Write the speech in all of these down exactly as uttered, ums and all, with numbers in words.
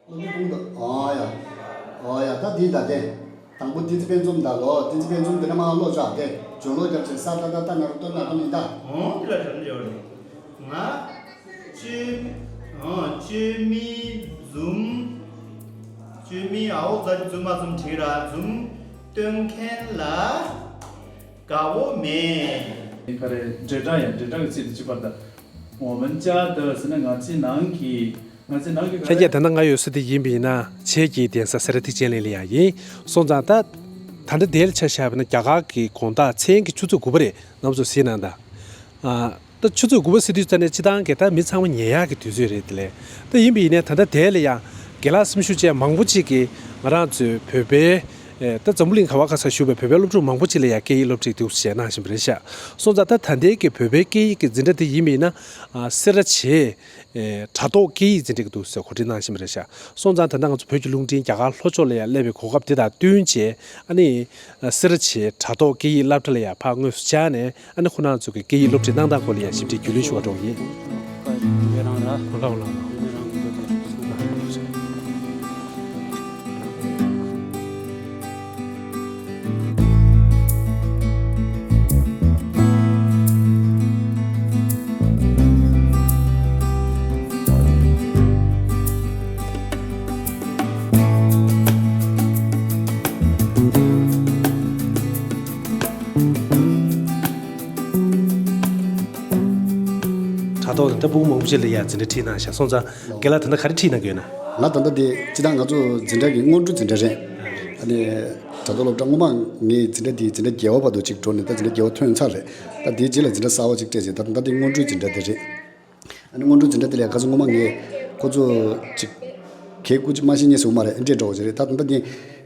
སློབ་དཔོན་དང་། ཨོ་ཡ། ཨོ་ཡ། ད་འདི་ད་དེ། དང་པོ་བསྟན་འཛིན་དཔལ་འཛོམས་ད་ལོ། བསྟན་འཛིན་དཔལ་འཛོམས་དེ་ན་མ་ཀློག་ཆོག་དེ། སྦྱོར་ཀློག་རྒྱབ་བྱས་ས་ད་ད་ད་ན་རོ་ཏོ་ན་ཏོ་ནི་ད། ཨོ་དེ་ལ་དྲན་འདི་ཡོད་རེད། ང་། བཅོས། ཨོ་བཅོས་མའི་འཛུམ། བཅོས་མའི་ཨའོ་ཛ་འཛུམ་མ་འཛུམ་བྲིས་ར་འཛུམ་སྟོན་མཁན་ལ་དགའ་བོ་མེད། ག་རེ་འབྲེལ་སྒྲ་ཡང་འབྲེལ་སྒྲ་གི་ཚིག་དེ་གཅིག་པར་ད། 我们家的 ཟེར་ན་ང་ཚོའི་ནང་གི། ང་ཚོའི་ནང་གི་ཁྱེད་ཀྱིས་ད་ལྟ་ང་ཡོད་ས་དེ་ཡིན་པ་ཡིན་ན་ཁྱེད་ཀྱི་གདན་ས་སེ་ར་ཐིག་ཅན་ལེ་ལི་ཡང་ཡིན། སོང་ཙང་ད། ད་ལྟ་དེ་ལ་ཆ་བཞག་པ་ན་རྒྱ་གར་གྱི་དགོང་དག་མཚན་གྱི་ཆུ་ཚོད་དགུ་པ་རེད། རྣམ་ཚོ་གཟིགས་གནང་དང་། ཨ། ད་ཆུ་ཚོད་དགུ་པ་ཟེར་དུས་ཙ་ནས་སྤྱི་བཏང་གི་ད་མི་ཚང་མ་ཉལ་ཡག་གི་དུས་ཚོད་རེད་དེ་ལས། ད་ཡིན་པ་ཡིན་ནའི་ད་ལྟ་དེ་ལ་ཡང་རྒན་ལགས་སེམས་ཤུགས་ཅན་མང་པོ་ཅིག་གིས་ང་རང་ཚོའི་བོད་པའི། ཨེ། ད་འཛམ་བུ་གླིང་ག་བ་ག་ས་བཞུགས་པའི་བོད་པའི་སློབ་ཕྲུག་མང་པོ་ཅིག་ལ་ཡང་སྐད་ཡིག་སློབ་ཁྲིད་འདུག་བྱས་གནང་བཞིན་པ་རེད་ཤག་སོང་ཙང་ད་ད་ལྟའི་གི་བོད་པའི་སྐད་ཡིག་གི་འཛིན་གྲྭ་དེ་ཡིན་པ་ཡིན་ན། ཨ། སེ་ར་བྱེས། ཨེ། དྲ་ཐོག་སྐད་ཡིག་འཛིན་གྲྭ་གི་འདུག་ཟེར་གོ་སྒྲིག་གནང་བཞིན་པ་རེད་ཤག་སོང་ཙང་ད་ལྟ་ང་ཚོ་བོད་ཀྱི་རླུང་འཕྲིན་རྒྱ་གར་ལྷོ་ཕྱོགས་ལ་ཡང་སླེབས་པའི་གོ་སྐབས་དེ་དང་བསྟུན་བྱས། ཨ་ནི། ཨ། སེ་ར་བྱེས་དྲ་ཐོག་སྐད་ཡིག་སློབ་གྲྭ་ལ་ཡང་ཕར་དངོས་སུ་བཅར་ནས། ཨ་ནི་ཁོ་རང་ཚོ་གི་སྐད་ཡིག་སློབ་ཁྲིད་གནང་སྟངས་སྐོར་ལ་ཡང་ཞིབ་ཕྲའི་རྒྱུས་ལོན་ཞུ་བར་འགྲོ་གི་ཡིན། ཨོ་ལགས་ཨོ་ལགས། དྲ་ཐོག་ད་ལྟ་སྤུ་གུ་མང་པོ་ཅིག་ལ་ཡང་འཛིན་གྲྭ་ཁྲིད་གནང་ཤག་སོང་ཙང་རྒན་ལགས་ད་ལྟ་ག་རེ་ཁྲིད་གནང་གི་ཡོད་ན། ང་ད་ལྟ་དེ་སྤྱིར་བཏང་ང་ཚོ་འཛིན་གྲྭ་གི་སྔོན་འགྲོ་འཛིན་གྲྭ་རེད། ཨ་ནི་དྲ་ཐོག་སློབ་གྲྭ་སྔོན་མ་ངའི་འཛིན་གྲྭ་དེའི་འཛིན་གྲྭ་བརྒྱད་པ་བར་དུ་ཅིག་འགྲོ་ནས་ད་འཛིན་གྲྭ་བརྒྱད་པ་ཐོན་ཚར་རེད། ད་དེའི་རྗེས་ལ་འཛིན་གྲྭ་གསར་པ་ཅིག་སྤྲད་བྱས་ད་ད་ལྟ་དེ་སྔོན་འགྲོའི་འཛིན་གྲྭ་དེ་རེད། ཨ་ནི་སྔོན་འགྲོའི་འཛིན་གྲྭ་དེ་ལ་ཁ་སང་སྔོན་མ་ངས་ཁོ་ཚོ་ཅིག་གལ་ཁུ་ཅིག་མ་ཤེས་ཉེས་སུ་མ་རེད། ཨེ་འདྲས་འགྲོ་བ་ཅིག་རེད། ད་ད་ལྟ་དེ་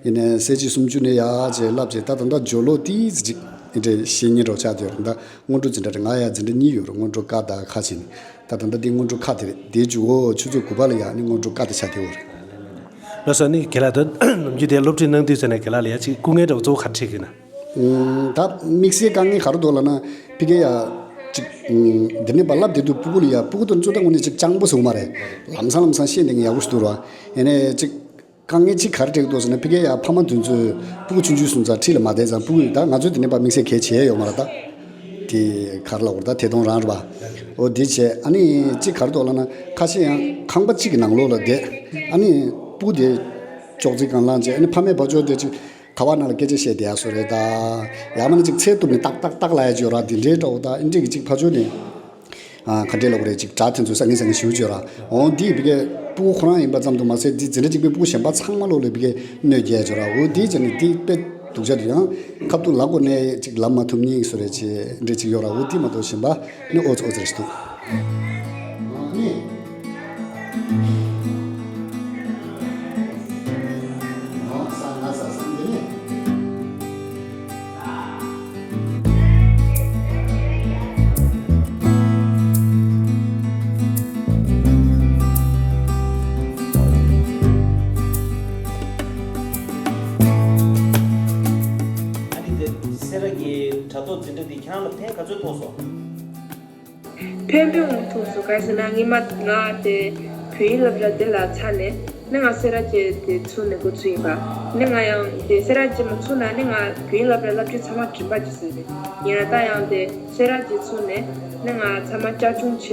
ཡིན་ནའི་གསལ་བྱེད་སུམ་ཅུ་ནས་ཡར་ཅིག་བསླབ་བྱས་ད་ད་ལྟ་སྦྱོར་ཀློག་ཏིས་ཅིག་ཨེ་འདྲས་ཤེས་ཉེན་འགྲོ་ཆགས་བསྡད་ཡོད་རེད། ད་སྔོན་འགྲོ་འཛིན་གྲྭ་རེད། ང་ཡ་འཛིན་གྲྭ་གཉིས་ཡོད་རེད། སྔོན་འགྲོ་ཀ་དང་ཁ་བྱས་ནས། ད་ད་ལྟ་འདི་སྔོན་འགྲོ་ཁ་དེ་རེད། དེའི་མཇུག་འོ་ཆུ་ཚོད་དགུ་པ་ལ་ཡང་ནི་སྔོན་འགྲོ་ཀ་དེ་ཆགས་བསྡད་ཡོད་རེད། ལགས་སོ། ནི་རྒན་ལགས་ད་ནམ་རྒྱུན་དེ་སློབ་ཁྲིད་གནང་དུས་ཙམ་ནས་རྒན་ལགས་ལ་ཡ་ཅིག་སྐུ་ངལ་འདྲ་བོ་གཙོ་བོ་ག་རེ་འཕྲད་ཀྱི་ན། ཨུམ། ད་དམིགས་བསལ་དཀའ་ངལ་ག་རེ་འདུག་ལབ་ན་ཕ་གི་ཡ་ཅིག་ཨུམ། འདི་ནས་ཕར་བསླབ་བསྡད་དུས་སྤུ་གུ་ལ་ཡ་སྤུ་གུ་དང་གཙོ་ད་དངོས་གནས་ཅིག་སྤྱང་པོ་ཟེར་བ་མ་རེད། ལམ་སང་ལམ་སང་ཤེས་བསྡད་མཁན་ཡག་པོ་ཞིག་འདུག་ར། ཡིན་ནའི་ཅིག་དཀའ་ངལ་གཅིག་ག་རེ་འཕྲད་ཀྱི་འདུག་ཟེར་ན་ཕ་གི་ཡ་ཕ་མ་དེ་ཚོས་སྤུ་གུ་ཆུང་ཆུང་སོང་ཙང་ཁྲིད་ལ་མ་བསྡད་ཙང་སྤུ་གུ་ཡིས་ད་ང་ཚོས་དེ་ནས་ཕར་དམིགས་བསལ་གལ་ཆེ་ཡོད་མ་རེད་ད། དེ་ག་རེ་ལབ་དགོས་རེད་ད་དེ་གདོང་རང་རེད་པ། འོ་དེ་བྱས་ཨ་ནི་གཅིག་ག་རེ་འདུག་ལབ་ན་ཁ་ཤས་ཡང་ཁང་པ་གཅིག་གི་ནང་ལོགས་ལ་བསྡད་ཨ་ནི་སྤུ་གུ་དེ་ཅོག་ཙེ་སྒང་ལངས་བྱས་ཨ་ནི་ཕ་མས་ཕར་ཕྱོགས་དེ་ཅིག་ཁ་པར་ནང་ལ་སྐད་ཆ་བཤད་བསྡད་ཡ་བཟོ་རེད་ད། ཡང་མིན་ན་ཅིག་ཚད་གཏུབ་ནས་ཏག་ཏག་ཏག་ལབ་ཡ་ཅིག་ཡོད་ར། དེ་འདྲའི་འདྲ་བོ་ད་ཨ་འདྲས་ཀྱི་ཅིག་ཕར་ཕྱོགས་ནས། ཨ། ག་འདྲས་ལབ་དགོས་རེད། ཅིག་སྒྲ་དེ་ཚོ་སང་ཉིན་སང་ཉིན་ཞེ་པོ་ཅིག་ཡོད་ར། འོ་འདི་ཡིས་ཕ་གིའི་སྤུ་གུ་ཁོ་རང་ཡིན་པ་ཙམ་དུ་མ་ཟད་འདི་འཛིན་གྲྭ་གཅིག་པའི་སྤུ་གུ་གཞན་པ་ཚང་མ་ལོག་ལ་ཕ་གིའི་གནོད་སྐྱེལ་ཅིག་ཡོད་ར། འོ་འདི་བྱས་ནས་འདི་དཔེ་སྡུག་ཅག་འདུག་ཡང་ཁ་ཐུག་ལབ་དགོས་ནའི་ཅིག་ལབ་མ་ཐུབ་ཉེན་བཟོ་འདྲ་ཅིག་འདྲ་ཅིག་ཡོད་ར། འོ་འདི་མ་གཏོགས་གཞན་པ་ནི་ཨོ་ཙི་ཨོ་ཙི་རེད་འདུག་ཨ་ནི། ཨོ་ས་ན་ས་སང་འདི་ནི། ཨ་ནི་དེ་སེ་ར་གི་དྲ་ཐོག་འཛིན་གྲྭ་འདི་ཁྱེད་རང་ལ་ཕན་ག་ཚོད་ཐོགས་སོང་། ཕན་པོའི་ངོ་ཐུག་སོང་། ག་རེ་ཟེར་ན་སྔོན་མ་ང་དེ་བོད་ཡིག་སློབ་གྲྭ་དེ་ལ་ཚར་ནས་ནི་ང་སེ་ར་བྱེས་དེ་ཚུགས་ནས་འགོ་ཚུགས་ཡིན་པ། ནི་ང་ཡང་དེ་སེ་ར་བྱེས་མ་ཚུགས་ན་ནི་ང་བོད་ཡིག་སློབ་གྲྭ་སློབ་ཁྲིད་ཚང་མ་རིམ་པ་བྱས་ཟིན་རེད། ཡིན་ན་ད་ཡང་དེ་སེ་ར་བྱེས་ཚུགས་ནས་ནི་ང་ཚང་མ་བསྐྱར་སྦྱོང་བྱས་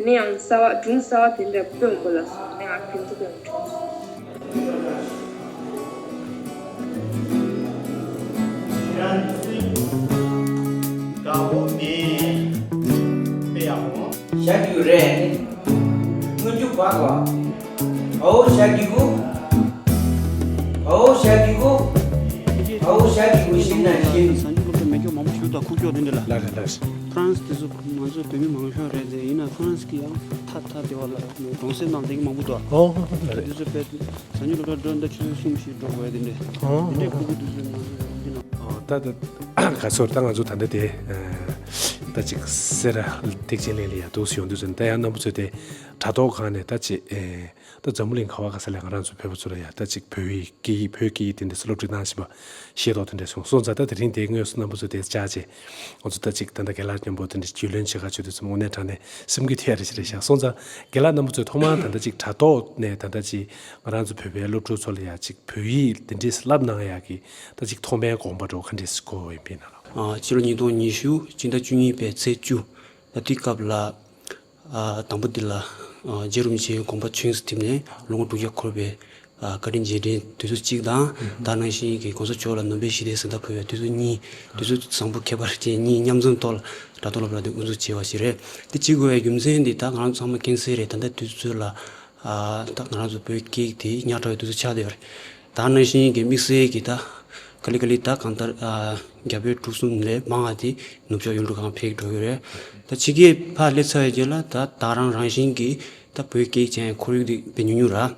ནི་ཡང་གསར་པ་སྒྲུང་གསར་པ་དེ་འདྲ་སྤོས་འོང་གི་ལ་སོང་། ནི་ང་ཕན་ཐོགས་པའི་ངོ་ཐུག་སོང་། ཞག་རྒྱུ་རེད། སྔོན་འཇུག་བག་གོ། ཨའོ་ཞག་རྒྱུ་གུ། ཨའོ་ཞག་རྒྱུ་གུ། ཨའོ་ཞག་རྒྱུ་གུ་ཞིག་ན་ཞིག་གསར་འགྱུར་སློབ་གྲྭ་མེད་སྐྱོ་མང་པོ་ཞིག་འདུག་ཁུག་ཀྱོག་དེ་འདྲ་ལ། ལ་ལ་ལ། ཧྥ་རན་སི་དེ་ཚོ་ང་ཚོ་བོད་མི་མང་ཤོས་རེད་དེ། ཡིན་ན་ཧྥ་རན་སི་གི་ཡང་ཐ་ཐ་དེ་བ་ལ་གྲོང་གསེབ་ནང་དེ་གི་མང་པོ་འདུག་ཨོ་ལ་ལ། དེ་ཚོ་དཔེ་གསར་འགྱུར་སློབ་གྲྭ་འགྲོ་འདི་ཆུ་ཚོད་གསུམ་ཞིག་འགྲོ་དགོས་དེ་འདྲ། ཨོ་དེ་འདྲའི་ཁུག་ཀྱོག་དེ་ཚོ་ང་ཚོ་ཡོང་གི་ན། ཨོ་ད་ད་ག་ཚོད་ད་ང་ཚོ་ད་ལྟ་དེ། ཨ། ད་ཅིག་སེ་ར་ཐེག་ཆེན་གླིང་ལ་ཡ་འདུག་སེ་ཡོང་དུས་ཙམ་ད་ཡང་རྣམ་པ་ཚོས་དེ་དྲ་ཐོག་སྒང་ནས་ད་ཅིག་ཨེ་ད་འཛམ་བུ་གླིང་ག་བ་ག་ས་ལ་ང་རང་ཚོ་བོད་པ་ཚོ་ལ་ཡ་ད་ཅིག་བོད་ཡིག་སྐད་ཡིག་བོད་སྐད་ཡིག་དེ་འདྲ་སློབ་ཁྲིད་གནང་བཞིན་པ་ཤེས་རྟོགས་དེ་འདྲ་སོང་སོང་ཙང་ད་དེ་རིང་དེ་དངོས་སུ་རྣམ་པ་ཚོ་དེ་བཅར་བྱས་ང་ཚོ་ད་ཅིག་ད་ལྟ་རྒན་ལགས་མཉམ་པོ་དེ་འདྲ་རྒྱུས་ལོན་བྱེད་ག་བྱེད་དུས་ཙམ་དངོས་གནས་དྲང་གནས་སེམས་འགུལ་ཐེབས་ཡ་རེ་ཞིག་རེད་ཤག་སོང་ཙང་རྒན་ལགས་རྣམ་པ་ཚོས་ཐོག་མར་ད་ལྟ་ཅིག་དྲ་ཐོག་ནས་ད་ལྟ་ཅིག་ང་རང་ཚོ་བོད་པའི་སློབ་ཕྲུག་ཚོ་ལ་ཡ་ཅིག་བོད་ཡིག་དེ་འདྲས་བསླབ་གནང་ཡག་གི་ད་ཅིག་ཐོག་མའི་དགོངས་པ་འདྲ་བོ་ག་འདྲས་སེ་དགོས་ཡིན་པས་ན་ལགས། ཨ། ཕྱི་ལོ་ཉིས་སྟོང་ཉི་ཤུ་སྤྱི་ཟླ་བཅུ་གཉིས་པའི་ཚེས་བཅུ། ད་དེའི་སྐབས་ལ། ཨ། དང་པོ་འདི་ལ། ཨ། རྗེ་རིན་པོ་ཆེའི་དགོངས་པ་ཆོས་སུ་ཐིམ་ནས་ལོ་ངོ་དྲུག་བརྒྱ་འཁོར་བའི། ཨ། བཀའ་དྲིན་རྗེས་དྲན་དུས་ཚོད་གཅིག་དང་། ད་ནང་བཞིན་གྱི་གོང་ས་མཆོག་ལ་ནོ་བེལ་ཞི་བདེའི་གཟེངས་རྟགས་ཕུལ་བའི་དུས་ཚོད་གཉིས། དུས་ཚོད་བཟང་པོ་ཁྱད་པར་ཅན་གཉིས་མཉམ་འཛོམས་ཐོག་ལ་དྲ་ཐོག་སློབ་གྲྭ་འདི་དབུ་འཛུགས་བྱས་པ་ཞིག་རེད། དེ་བྱེད་དགོས་པའི་རྒྱུ་མཚན་འདི་ད་ང་རང་ཚང་མ་མཁྱེན་གསལ་རེད། ད་ལྟ་དུས་ཚོད་ལ། ཨ། ད་ང་རང་ཚོ་བོད་སྐད་དེ་ཉག་ཕྲ་བའི་དུས་ཚོད་ཆགས་བསྡད་ཡོད་རེད། ད་ནང་བཞིན་གྱི་དམིགས་བསལ་གྱི་ད་ག་ལེ་ག་ལེ་ད་གང་ལྟར། ཨ། རྒྱ་བོད་འབྲུག་གསུམ་ལས་མང་བ་དེ་ནུབ་ཕྱོགས་ཡུལ་གྲུ་སྒང་ཕེབས་འགྲོ་གི་རེད། ད་ཕྱི་རྒྱལ་ཕར་སླེབས་ཚར་བའི་རྗེས་ལ་ད་ད་རང་རང་བཞིན་གྱིས་ད་བོད་སྐད་ཅན་ཁོར་ཡུག་དེ་དཔེ་ཉུང་ཉུང་ར།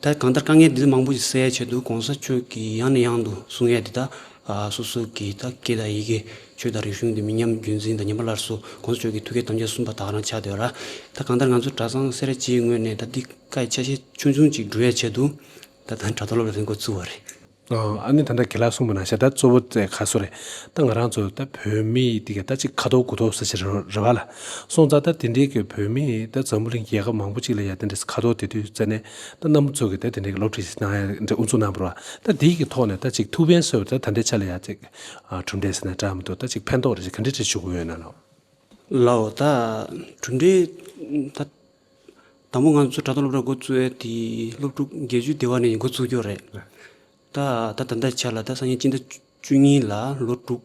ད་གང་ལྟར་དཀའ་ངལ་འདི་ཚོ་མང་པོ་ཞིག་སེལ་ཡའི་ཆེད་དུ་གོང་ས་མཆོག་གིས་ཡང་ནས་ཡང་དུ་གསུང་ཡ་དེ་ད། ཨ། སོ་སོ་གི་ད་སྐད་དང་ཡི་གེ། ཆོས་དང་རིག་གཞུང་དེ་མི་ཉམས་རྒྱུན་འཛིན་དང་ཉམས་པ་སླར་གསོ། གོང་ས་མཆོག་གི་ཐུགས་བསྐྱེད་དམ་བཅའ་གསུམ་པ་ད་ག་རང་ཆགས་བསྡད་ཡོད་ར། ད་གང་ལྟར་ང་ཚོ་གྲྭ་ཚང་སེ་ར་བྱེས་ངོས་ནས་ད་འདི་ཀའི་ཆ་ཤས་ཆུང་ཆུང་ཅིག་སྒྲུབ་ཡ་ཆེད་དུ་ད་ད་དྲ་ཐོག་སློབ་གྲྭ་དེ་འགོ་བཙུགས་པ་རེད། ཨ་ནི་ད་ལྟ་རྒན་ལགས་གསུངས་པ་ནང་བཞིན་ད་གཙོ་བོ་དེ་ག་སོ་རེད། ད་ང་རང་ཚོ་ད་བོད་མི་དེ་ག་ད་ཅིག་ཁ་ཐོར་དགུ་ཐོར་ཟེར་ཞིག་རེད་བ་ལ། སོང་ཙང་ད་དེ་འདྲའི་གི་བོད་མི་ད་འཛམ་བུ་གླིང་རྒྱལ་ཁབ་མང་པོ་ཅིག་ལ་ཡ་དེ་འདྲའི་ཁ་ཐོར་དེ་དུས་ཙ་ནས་ད་རྣམ་པ་ཚོ་གི་ད་དེ་འདྲའི་གི་སློབ་ཁྲིད་གནང་ཡ་འདྲ་དབུ་འཛུགས་གནང་བ་རེད་བ། ད་དེའི་གི་ཐོག་ནས་ད་ཅིག་ཐུགས་ཕན་གསོས་པ་ད་ད་ལྟའི་ཆ་ལ་ཡ་ཅིག་ཨ། གྲུབ་འབྲས་ཟེར་ན་འདྲ་མི་འདུག་ད་ཅིག་ཕན་ཐོགས་རེ་ཞིག་ག་འདྲ་ཅིག་བྱུང་ཡོད་ན་ལགས། ལགས་འོ། ད་གྲུབ་འབྲས་ད་དང་པོ་ང་ཚོ་དྲ་ཐོག་སློབ་གྲྭ་འགོ་བཙུགས་ཡས་དེ་སློབ་ཕྲུག་བརྒྱད་ཅུ་དེ་བ་ནས་འགོ་བཙུགས་ཀྱི་ཡོད་རེད། ད་ད་ད་ལྟའི་ཆ་ལ་ད་སང་ཉིན་སྤྱི་ཟླ་བཅུ་གཉིས་ལ་ལོ་དྲུག་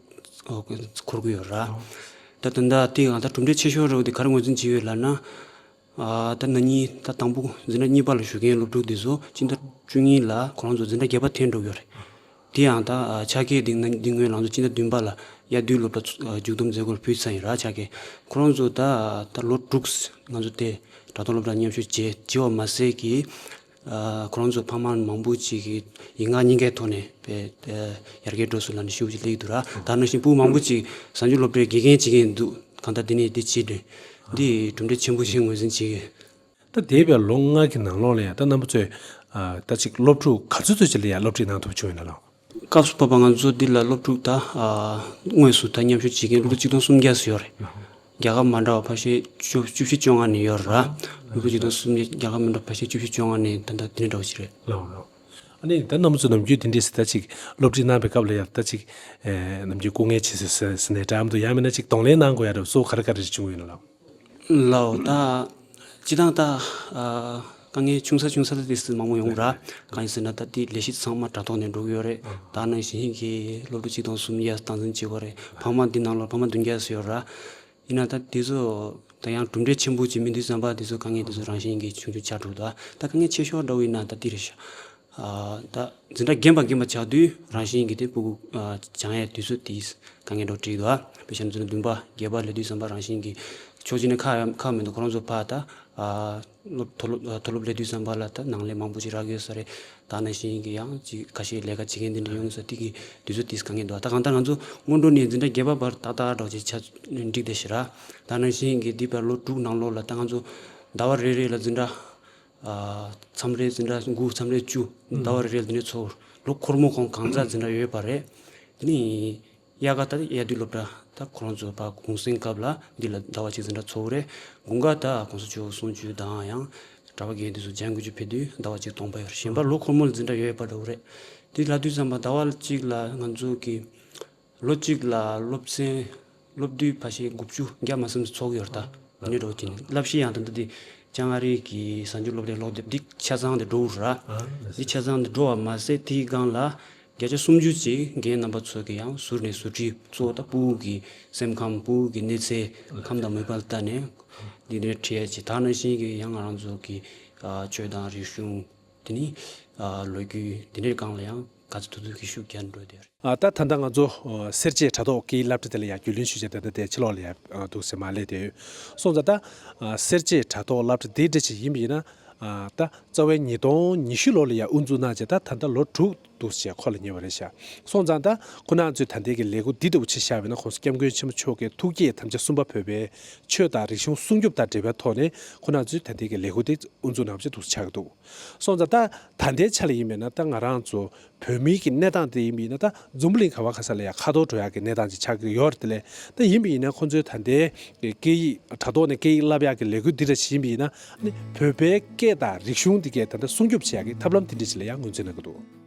འཁོར་གྱི་ཡོད་ར། ད་ད་ལྟ་དེ་ཡང་ད་གྲུབ་འབྲས་ཆེ་ཤོས་རེད་བ། དེ་ག་རེ་ངོས་འཛིན་བྱས་ཡོད་ལབ་ན། ཨ། ད་ན་ནིང་ད་དང་པོ་འཛིན་གྲྭ་གཉིས་པ་ལ་ཞུགས་མཁན་སློབ་ཕྲུག་དེ་ཚོ་སྤྱི་ཟླ་བཅུ་གཉིས་ལ་ཁོ་རང་ཚོ་འཛིན་གྲྭ་བརྒྱད་པ་ཐོན་འགྲོ་གི་ཡོད་རེད། དེ་ཡང་ད་ཨ། ཕྱག་འཁྱེར་འདི་ན་འདི་སྔོན་ང་ཚོ་སྤྱི་ཟླ་བདུན་པ་ལ་དབྱར་དུས་སློབ་གྲྭ་ཚུ་ཨ། མཇུག་བསྡོམས་མཛད་སྒོར་ཕུལ་ཚར་ཡིན་ར། ཕྱག་འཁྱེར་ཁོ་རང་ཚོ་ད་ད་ལོ་དྲུག་ང་ཚོ་དེ་དྲ་ཐོག་སློབ་གྲྭ་མཉམ་ཞུགས་བྱས་བྱས་པ་མ་ཟད་ཀྱི། ཨ། ཁོ་རང་ཚོ་ཕ་མ་མང་པོ་ཅིག་གིས་ཡིག་ངག་གཉིས་ཀའི་ཐོག་ནས་དཔེ་ཡར་རྒྱས་འགྲོ་སོང་ལབ་ནས་ཞུ་ཅིག་སླེབས་ཀྱི་འདུག་ར། ད་ནང་བཞིན་སྤུ་གུ་མང་པོ་ཅིག་གཟའ་མཇུག་སློབ་གྲྭའི་དགེ་རྒན་བྱེད་མཁན་འདུག་གང་ལྟར་འདི་ནས་འདི་བྱས་ནས་འདི་གྲུབ་འབྲས་ཆེན་པོ་ཞིག་ངོས་འཛིན་བྱེད་ཀྱི། ད་འདས་པའི་ལོ་ལྔ་གི་ནང་ལོགས་ལ་ཡང་ད་རྣམ་པ་ཚོས་ཨ། ད་ཅིག་སློབ་ཕྲུག་ག་ཚོད་ཚོད་ཅིག་ལ་ཡང་སློབ་ཁྲིད་གནང་ཐུབ་བྱུང་ཡོད་ན་ལགས། སྐབས་སུ་བབས་པ་ང་ཚོ་འདི་ལ་སློབ་ཕྲུག་ད་ཨ། དངོས་སུ་ད་མཉམ་ཞུགས་བྱེད་མཁན་སློབ་ཕྲུག་ཆིག་སྟོང་སུམ་བརྒྱ་ཙམ་ཡོད་རེད། རྒྱལ་ཁབ་མ་འདྲ་བ་ཕལ་ཆེར་བཅུ་བཅུ་བཞི་བཅོ་ལྔ་ནས་ཡོད་ར། སློབ་ཕྲུག་ཆིག་སྟོང་སུམ་བརྒྱ། རྒྱལ་ཁབ་མ་འདྲ་བ་ཕལ་ཆེར་བཅུ་བཞི་བཅོ་ལྔ་ནས་ད་ལྟ་དེ་འདྲ་འདྲ་བོ་ཞིག་རེད། ལགས་ལགས། ཨ་ནི་ད་རྣམ་པ་ཚོ་ནམ་རྒྱུན་དེ་འདྲས་སེ་ད་ཅིག་སློབ་ཁྲིད་གནང་བའི་སྐབས་ལ་ཡང་ད་ཅིག་ཨེ། ནམ་རྒྱུན་སྐུ་ངལ་ཆེ་ཟེར་ཟེར་ཟེར་ནས་འདྲ་མི་འདུག་ཡང་མིན་ན་ཅིག་གདོང་ལེན་གནང་དགོས་ཡ་འདྲ་བོ་སོགས་ག་རེ་ག་རེ་བྱུང་ཡོད་ན་ལགས། ལགས་འོ། ད་སྤྱིར་བཏང་ད་ཨ། དཀའ་ངལ་ཆུང་ས་ཆུང་ས་ད་དེ་སུ་མང་པོ་ཡོང་གི་ར། གང་ཡིན་ཟེར་ན་ད་དེ་ལས་གཞི་ཚང་མ་དྲ་ཐོག་ནས་འགྲོ་གི་ཡོད་རེད། ད་ནང་བཞིན་གྱི་སློབ་ཕྲུག་ཆིག་སྟོང་སུམ་བརྒྱ་སྟངས་འཛིན་བྱེད་དགོས་རེད། ཕ་མ་འདི་ནང་ལོགས་ཕ་མ་བདུན་བརྒྱ་ཙམ་ཡོད་ར། ཡིན་ན་ད་དེ་ཚོ་ད་ཡང་གྲུབ་འབྲས་ཆེན་པོ་ཅིག་མིན་དུས་ཙམ་པ་དེ་ཚོ་དཀའ་ངལ་དེ་ཚོ་རང་བཞིན་གྱིས་ཆུང་ཆུང་ཆགས་འགྲོ་འདུག་ད་དཀའ་ངལ་ཆེ་ཤོས་འདྲ་བོ་ཡིན་ན་ད་དེ་རེད་ཤག་ཨ། ད་འཛིན་གྲྭ་རྒན་པ་རྒན་པ་ཆགས་དུས་རང་བཞིན་གྱིས་དེ་སྤུ་གུ་ཨ། སྦྱང་ཡས་དུས་ཚོད་དེ་དཀའ་ངལ་འདྲ་བོ་འཕྲད་འདུག་དཔེ་བཞག་ན་འཛིན་གྲྭ་བདུན་པ་བརྒྱད་པ་སླེབས་དུས་ཙམ་པ་རང་བཞིན་གྱིས་ཕྱོགས་གཅིག་ནས་ཁག་ཁག་མི་འདུག་ཁོ་རང་ཚོ་ཕར་ད་ཨ། སློབ་མཐོ་སློབ་མཐོ་སློབ་སླེབས་དུས་ཙམ་པ་ལ་ད་ནང་ལས་མང་པོ་ཞིག་རག་གི་ཡོད་ས་རེད། ད་ནང་བཞིན་གྱི་ཡང་ཅིག་ཁ་ཤས་ལས་ཀ་བྱེད་མཁན་དེ་འདྲ་ཡོང་ས་དེ་གི་དུས་ཚོད་དེ་དཀའ་ངལ་འདུག་ད་གང་ལྟར་ང་ཚོ་སྔོན་འགྲོ་ནས་འཛིན་གྲྭ་བརྒྱད་པ་བར་ཏག་ཏག་འདྲ་བོ་ཅིག་ཆ་འགྲིག་བསྡད་ཤག་ར། ད་ནང་བཞིན་གྱི་འདི་བར་ལོ་དྲུག་ནང་ལོགས་ལ་ད་ང་ཚོ་ཟླ་བ་རེ་རེ་ལ་འཛིན་གྲྭ་ཨ། མཚམས་རེ་འཛིན་གྲྭ་དགུ། མཚམས་རེ་བཅུ། ཟླ་བ་རེ་རེ་ལ་འཛིན་གྲྭ་ཚོགས། ལོ་འཁོར་མོ་གང་གང་ཙམ་འཛིན་གྲྭ་ཡོད་པ་རེད། དེ་ནས་དབྱར་ཁ་ད་དབྱར་དུས་སློབ་གྲྭ་ད་ཁོ་རང་ཚོ་ཕར་གུང་སེང་སྐབས་ལ་འདི་ལ་ཟླ་བ་གཅིག་འཛིན་གྲྭ་ཚོགས་རེད། དགུན་ཁ་ད་གོང་ས་མཆོག་གསུང་ཆོས་དང་ཡང་གྲྭ་པ་རྒན་དེ་ཚོ་སྦྱང་དགོས་རྒྱུ་ཕེབས་དུས་ཟླ་བ་གཅིག་སྟོང་པ་ཡོད་རེད། གཞན་པ་ལོ་འཁོར་མོ་ལ་འཛིན་གྲྭ་ཡོད་པ་འདྲ་བོ་རེད། དེ་ལབ་དུས་ཙམ་པ་ཟླ་བ་གཅིག་ལ་ང་ཚོ་གི་ལོ་གཅིག་ལ་སློབ་ཚན་སློབ་དུས་ཕལ་ཆེར་དགུ་བཅུ་བརྒྱ་མ་ཟིན་ཙམ་ཚོགས་ཀྱི་ཡོད་རེད། ད་དེ་འདྲ་འདྲ་བོ་ཅིག་ནས་བསླབ་གཞི་ཡང་ད་ལྟ་དེ་ལྕང་ཨ་རི་གི་གཟའ་མཇུག་སློབ་གྲྭའི་སློབ་དེབ་འདི་ཆ་ཚང་དེ་འགྲོ་གི་རེད། འདི་ཆ་ཚང་དེ་འགྲོ་བ་མ་ཟད་དེའི་སྒང་ལ་བརྒྱ་ཆ་སུམ་ཅུ་ཅིག་རྒན་རྣམ་པ་ཚོ་གི་ཡང་ཟུར་ནས་ཟུར་ཁྲིད། གཙོ་བོ་ད་སྤུ་གུ་གི་སེམས་ཁམས། སྤུ་གུ་གི་གནས་ཚད་ཁམས་དང་མོས་པ་ལ་བལྟས་ནས་འདི་འདྲ་ཁྲིད་ཡ་ཅིག་ད་ནང་བཞིན་གྱི་ཡང་ང་རང་ཚོ་གི་ཨ། ཆོས་དང་རིག་གཞུང་། དེ་ནི་ཨ། ལོ་རྒྱུས་འདི་འདྲའི་སྒང་ལ་ཡང་ག་ཚོད་ཐུབ་ཐུབ་ཀྱིས་ཤུགས་རྒྱག་འགྲོ་བསྡད་ཡོད་རེད། ཨ། ད་ད་ལྟ་ང་ཚོ་ཨ། སེར་བྱེས་དྲ་ཐོག་སྐད་ཡིག་སློབ་གྲྭ་དེ་ལ་ཡང་རྒྱུས་ལོན་ཞུ་བྱས་ད་ལྟ་དེ་ཕྱི་ལོགས་ལ་ཡང་ཨ། འདུག་སེ་མར་སླེབས་བསྡད་ཡོད། སོང་ཙང་ད་ཨ། སེར་བྱེས་དྲ་ཐོག་སློབ་གྲྭ་དེ་འདྲ་ཅིག་ཡིན་པ་ཡིན་ན་ཨ། ད་རྩ་བའི་ཉིས་སྟོང་ཉི་ཤུ་ལོ་ལ་ཡང་དབུ་འཛུགས་གནང་བྱས་ད་ད་ལྟ་ལོ་དྲུག་ འདུག་ཅེས་ཁོ་ལ་ཉེ་བ་རེད་ཤག་སོང་ཙང་ད་ཁོ་རང་ཚོས་ད་ལྟའི་གི་ལས་འགུལ་འདི་ལྟ་བུ་ཅིག་བཞག་པ་ཡིན་ན་༸གོང་ས་༸སྐྱབས་མགོན་ཆེན་པོ་མཆོག་གི་ཐུགས་བསྐྱེད་དམ་བཅའ་གསུམ་པ་བོད་པའི་ཆོས་དང་རིག་གཞུང་སྲུང་སྐྱོབ་དང་འབྲེལ་བའི་ཐོག་ནས་ཁོ་རང་ཚོས་ད་ལྟའི་གི་ལས་འགུལ་དེ་དབུ་འཛུགས་གནང་བ་ཅིག་འདུག་ཆགས་ཀྱི་འདུག་སོང་ཙང་ད་ད་ལྟའི་ཆ་ལ་ཡིན་པས་ན་ད་ང་རང་ཚོ་བོད་མིའི་གི་གནས་སྟངས་དེ་ཡིན་པས་ན་ད་འཛམ་བུ་གླིང་ག་བ་ག་ས་ལ་ཡང་ཁ་འཐོར་འགྲོ་ཡག་གི་གནས་སྟངས་ཅིག་ཆགས་ཀྱི་ཡོད་རེད། དེ་ལས་ད་ཡིན་པས་ཡིན་ན་ཁོ་ཚོའི་ད་ལྟའི་སྐད་ཡིག་དྲ་ཐོག་ནས་སྐད་ཡིག་བསླབ་ཡག་གི་ལས་འགུལ་འདི་འདྲ་ཞིག་ཡིན་པས་ཡིན་ན་ནི་བོད་པའི་སྐད་དང་རིག་གཞུང་འདི་གའི་ད་ལྟ་སྲུང་སྐྱོབ་བྱེད་ཡག་གི་ཐབས་ལམ་དེ་འདྲ་ཞིག་ལ་ཡང་ངོས་འཛིན་གནང་གི་འདུག